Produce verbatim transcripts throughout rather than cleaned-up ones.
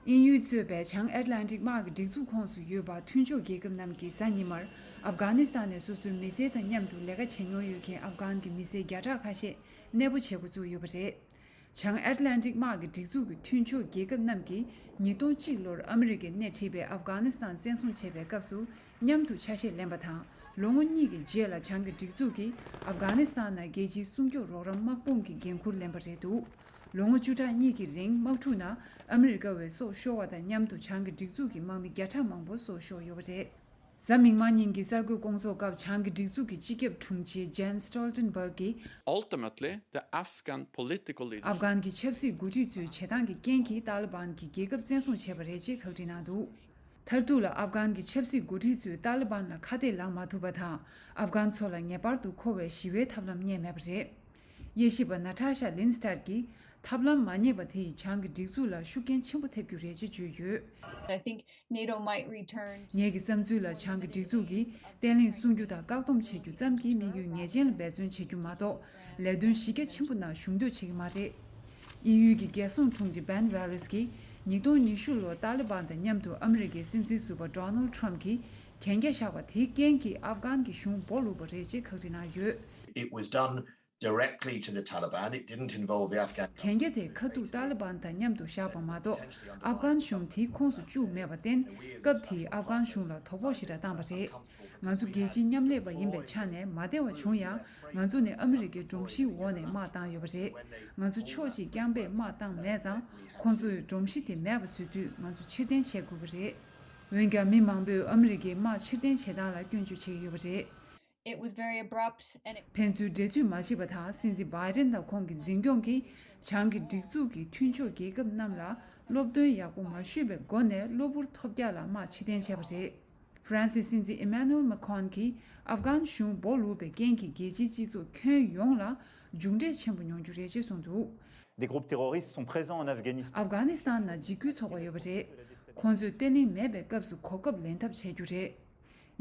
དབྱིན་ཡུལ་གཙོས་པའི་བྱང་ཨེཊ་ལན་ཊིག་དམག་གི་སྒྲིག་འཛུགས་ཁོངས་སུ་ཡོད་པ་མཐུན་ཕྱོགས་རྒྱལ་ཁབ་རྣམས་ཀྱིས་གཟའ་ཉི་མར་ཨབ་གྷ་ནི་སི་ཐན་ནས་སོ་སོའི་མི་སེར་དང་མཉམ་དུ་ལས་ཀ་བྱེད་མྱོང་ཡོད་མཁན་ཨབ་གྷན་གྱི་མི་སེར་བརྒྱ་ཕྲག་ཁ་ཤས་གནས་སྤོ་བྱེད་འགོ་བཙུགས་ཡོད་པ་རེད། བྱང་ཨེཊ་ལན་ཊིག་དམག་གི་སྒྲིག་འཛུགས་ཀྱི་མཐུན་ཕྱོགས་རྒྱལ་ཁབ་རྣམས་ཀྱིས་ཉིས་སྟོང་གཅིག་ལོར་ཨ་མི་རི་ཀས་སྣེ་ཁྲིད་པའི་ཨབ་གྷ་ནི་སི་ཐན་བཙན་བཟུང་བྱས་པའི་སྐབས་སུ་མཉམ་དུ་ཆ་ཤས་ལེན་པ་དང་། ལོ་ངོ་གཉིས་ཀྱི་རྗེས་ལ་བྱང་གི་སྒྲིག་འཛུགས་ཀྱིས་ཨབ་གྷ་ནི་སི་ཐན་ནང་རྒྱལ་སྤྱིའི་སྲུང་སྐྱོབ་རོགས་རམ་དམག་དཔུང་གི་འགན་འཁུར་ལེན་པ་རེད་འདུག་ལོ་ངོ་བཅུ་ཕྲག་གཉིས་ཀྱི་རིང་དམག་འཁྲུག་ནང་ཨ་མི་རི་ཀ་བའི་སྲོག་ཤོར་བ་དང་མཉམ་དུ་བྱང་གི་སྒྲིག་འཛུགས་ཀྱི་དམག་མི་བརྒྱ་ཕྲག་མང་པོ་སྲོག་ཤོར་ཡོད་པ་རེད། གཟའ་མིག་དམར་ཉིན་གྱི་གསར་འགོད་སྐོང་ཚོགས་སྐབས་བྱང་གི་སྒྲིག་འཛུགས་ཀྱི་སྤྱི་ཁྱབ་དྲུང་ཆེ་Jens Stoltenberg གིས། Ultimately, the Afghan political leadership ཨབ་གྷན་གྱི་ཆབ་སྲིད་འགོ་ཁྲིད་ཚོའི་བྱེད་སྟངས་ཀྱི་རྐྱེན་གྱིས་ཏཱ་ལི་བན་གྱིས་རྒྱལ་ཁབ་བཙན་བཟུང་བྱས་པ་རེད་ཅེས་ཁག་དཀྲི་གནང་འདུག་མཐར་ཐུག་ལ་ཨབ་གྷན་གྱི་ཆབ་སྲིད་འགོ་ཁྲིད་ཚོས་ཏཱ་ལི་བན་ལ་ཁ་གཏད་ལངས་མ་ཐུབ་པ་དང་། ཨབ་གྷན་ཚོ་ལ་ངེས་པར་དུ་མཁོ་བའི་ཞི་བའི་ཐབས་ལམ་རྙེད་མེད་པ་རེད། དབྱེ་ཞིབ་པ་Natasha Linstad གྱིས། ཐབས་ལམ་མ་རྙེད་པ་དེ་ཡིས་བྱང་གི་སྒྲིག་འཛུགས་ལ་ཤུགས་རྐྱེན་ཆེན་པོ་ཐེབས་རྒྱུ་རེད་ཅེས་བརྗོད་ཡོད། I think NATO might return. ངེད་ཀྱི་བསམ་ཚུལ་ལ་བྱང་གི་སྒྲིག་འཛུགས་ཀྱིས་བརྟན་ལྷིང་སྲུང་རྒྱུ་དང་བཀག་སྡོམ་བྱེད་རྒྱུ་ཙམ་གྱིས་དམིགས་ཡུལ་ངེས་ཅན་ལ་འབད་བརྩོན་བྱེད་རྒྱུ་མ་གཏོགས། ལས་དོན་གཞི་རྒྱ་ཆེན་པོ་ནང་ཞུགས་འདོད་བྱེད་ཀྱི་མ་རེད། དབྱིན་ཡུལ་གྱི་རྒྱལ་སྲུང་དྲུང་ཆེ་Ben Wallace གྱིས་ཉིས་སྟོང་ཉི་ཤུ་ལོར་ཏཱ་ལི་བན་དང་མཉམ་དུ་ཨ་མི་རི་ཀའི་སྲིད་འཛིན་ཟུར་པ་Donald Trump གྱིས་གན་རྒྱ་བཞག་པ་དེའི་རྐྱེན་གྱིས་ཨབ་གྷན་གྱི་གཞུང་སྦོ་ལུག་པ་རེད་ཅེས་ཁག་དཀྲི་གནང་ཡོད། It was done directly to the Taliban. It didn't involve the Afghan གན་རྒྱ་དེ་ཁ་ཐུག་ཏཱ་ལི་བན་དང་མཉམ་དུ་བཞག་པ་མ་གཏོགས། ཨབ་གྷན་གཞུང་དེའི་ཁོངས་སུ་བཅུག་མེད་པར་བརྟེན། སྐབས་དེའི་ཨབ་གྷན་གཞུང་ལ་དོ་ཕོག་ཞེ་དྲག་བཏང་བ་རེད། ང་ཚོ་རྒྱལ་སྤྱིའི་མཉམ་ལས་པ་ཡིན་པའི་ཆ་ནས་མ་བདེ་བ་བྱུང་ཡང་། ང་ཚོ་ནི་ཨ་མི་རི་ཀའི་སྒྲོམ་གཞིའི་འོག་ནས་དམག་བཏང་ཡོད་པ་རེད། ང་ཚོ་ཕྱོགས་གཅིག་རྐྱང་པས་དམག་བཏང་མེད་ཙང་། ཁོང་ཚོས་སྒྲོམ་གཞི་དེ་མེད་པ་བཟོ་དུས་ང་ཚོ་ཕྱིར་འཐེན་བྱེད་དགོས་པ་རེད། འོན་ཀྱང་། མི་མང་པོས་ཨ་མི་རི་ཀའི་དམག་ཕྱིར་འཐེན་བྱེད་སྟངས་ལ་སྐྱོན་བརྗོད་བྱས་ཡོད་པ་རེད། It was very abrupt and it ཕན་ཚུན་འབྲེལ་མཐུད་མ་བྱས་པ་དང་། སྲིད་འཛིན་Biden དང་ཁོང་གི་འཛིན་སྐྱོང་གིས་བྱང་གི་སྒྲིག་འཛུགས་ཀྱི་མཐུན་ཕྱོགས་རྒྱལ་ཁབ་རྣམས་ལ་སློབ་སྟོན་ཡག་པོ་མ་ཞུས་པའི་སྒོ་ནས་གློ་བུར་ཐོལ་རྒྱག་ལ་དམག་ཕྱིར་འཐེན་བྱས་པ་རེད། ཧྥ་རན་སིའི་སྲིད་འཛིན་Emmanuel Macron གྱིས་ཨབ་གྷན་གཞུང་སྦོ་ལུག་པའི་རྐྱེན་གྱིས་རྒྱལ་སྤྱིའི་སྤྱི་ཚོགས་ཁྱོན་ཡོངས་ལ་མཇུག་འབྲས་ཆེན་པོ་མྱོང་རྒྱུ་རེད་ཅེས་གསུངས་འདུག Des groupes terroristes sont présents en Afghanistan. ཨབ་གྷ་ནི་སི་ཐན་ནང་འཇིགས་སྐུལ་ཚོགས་པ་ཡོད་པ་རེད། ཁོང་ཚོས་བརྟན་ལྷིང་མེད་པའི་སྐབས་སུ་གོ་སྐབས་ལེན་ཐབས་བྱེད་རྒྱུ་རེད།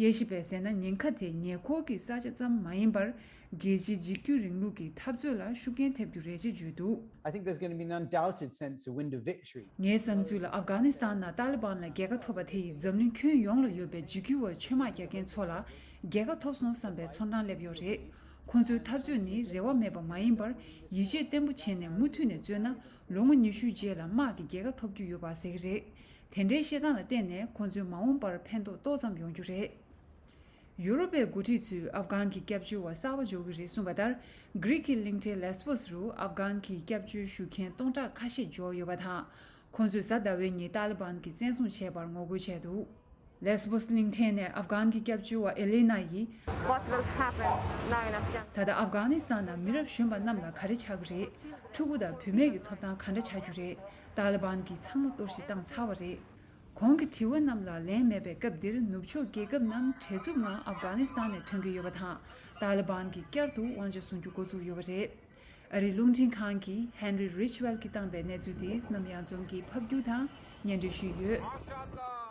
དབྱེ་ཞིབ་པས་ཟེར་ན། ཉེན་ཁ་དེ་ཉེ་འཁོར་གྱི་ས་ཆ་ཙམ་མ་ཡིན་པར། རྒྱལ་སྤྱིའི་འཇིགས་སྐུལ་རིང་ལུགས་ཀྱི་འཐབ་རྩོད་ལ་ཤུགས་རྐྱེན་ཐེབས་རྒྱུ་རེད་ཅེས་བརྗོད་འདུག I think there's going to be an undoubted sense of wind of victory. ངའི་བསམ་ཚུལ་ལ། ཨབ་གྷ་ནི་སི་ཐན་ནང་ཏཱ་ལི་བན་ལ་རྒྱལ་ཁ་ཐོབ་པ་དེ་ཡིས་འཛམ་གླིང་ཁྱོན་ཡོངས་ལ་ཡོད་པའི་འཇིགས་སྐུལ་བ་ཆོས་དམག་རྒྱག་མཁན་ཚོ་ལ་རྒྱལ་ཁ་ཐོབ་སོང་བསམ་པའི་ཚོར་སྣང་སླེབས་ཡོད་རེད། ཁོང་ཚོའི་འཐབ་རྩོད་ནི་རེ་བ་མེད་པ་མ་ཡིན་པར། ཡིད་ཆེས་བརྟན་པོ་བྱས་ནས་མུ་མཐུད་ནས་རྩོད་ན། ལོ་ངོ་ཉི་ཤུའི་རྗེས་ལ་དམག་གི་རྒྱལ་ཁ་ཐོབ་རྒྱུ་ཡོད་པ་ཟེར་གྱི་རེད། དེ་འདྲའི་བཤད་སྟངས་ལ་བརྟེན་ནས་ཁོང་ཚོའི་མ་འོངས་པར་ཕན་ཐོགས་ཏོག་ཙམ་ཡོང་རྒྱུ་རེད། ཡུ་རོབ་པའི་འགོ་ཁྲིད་ཚོས་ཨབ་གྷན་གྱི་སྐྱབས་བཅོལ་བ་གསར་པ་འབྱོར་གྱི་རེད་གསུངས་པ་ལྟར། གྷི་རིག་གི་གླིང་ཕྲན་ལེས་པོས་རུ་ཨབ་གྷན་གྱི་སྐྱབས་བཅོལ་ཞུ་མཁན་སྟོང་ཕྲག་ཁ་ཤས་འབྱོར་ཡོད་པ་དང་། ཁོང་ཚོས་གཟའ་ཟླ་བའི་ཉིན་ཏཱ་ལི་བན་གྱིས་བཙན་བཟུང་བྱས་པར་ངོ་རྒོལ་བྱས་འདུག་ལེས་པོས་གླིང་ཕྲན་ནས་ཨབ་གྷན་གྱི་སྐྱབས་བཅོལ་བ་ཨེ་ལེ་ན་ཡིས། What will happen now in Afghanistan? ད་ལྟ་ཨབ་གྷ་ནི་སི་ཐན་ནང་མི་རབས་གཞོན་པ་རྣམས་ལ་ག་རེ་ཆགས་ཀྱི་རེད། ཕྲུ་གུ་དང་བུད་མེད་ཀྱི་ཐོབ་ཐང་ག་འདྲ་ཆགས་རྒྱུ་རེད། ཏཱ་ལི་བན་གྱིས་ཚང་མ་གཏོར་བཤིག་བཏང་ཚར་བ་རེད། གོང་གི་དྲི་བ་རྣམས་ལ་ལན་མེད་པའི་སྐབས་འདིར། ནུབ་ཕྱོགས་རྒྱལ་ཁབ་རྣམས་བྲེལ་འཚུབ་ངང་ཨབ་གྷ་ནི་སི་ཐན་ནས་ཐོན་གྱི་ཡོད་པ་དང་། ཏཱ་ལི་བན་གྱིས་བསྐྱར་དུ་དབང་ཆ་བཟུང་རྒྱུ་འགོ་བཙུགས་ཡོད་པ་རེད། ཨ་རིའི་རླུང་འཕྲིན་ཁང་གིས་Henry Ridgwell གྱིས་བཏང་པའི་གནས་ཚུལ་དེ་བསོད་ནམས་གཡང་འཛོམས་ཀྱིས་ཕབ་སྒྱུར་དང་སྙན་སྒྲོན་ཞུས་ཡོད།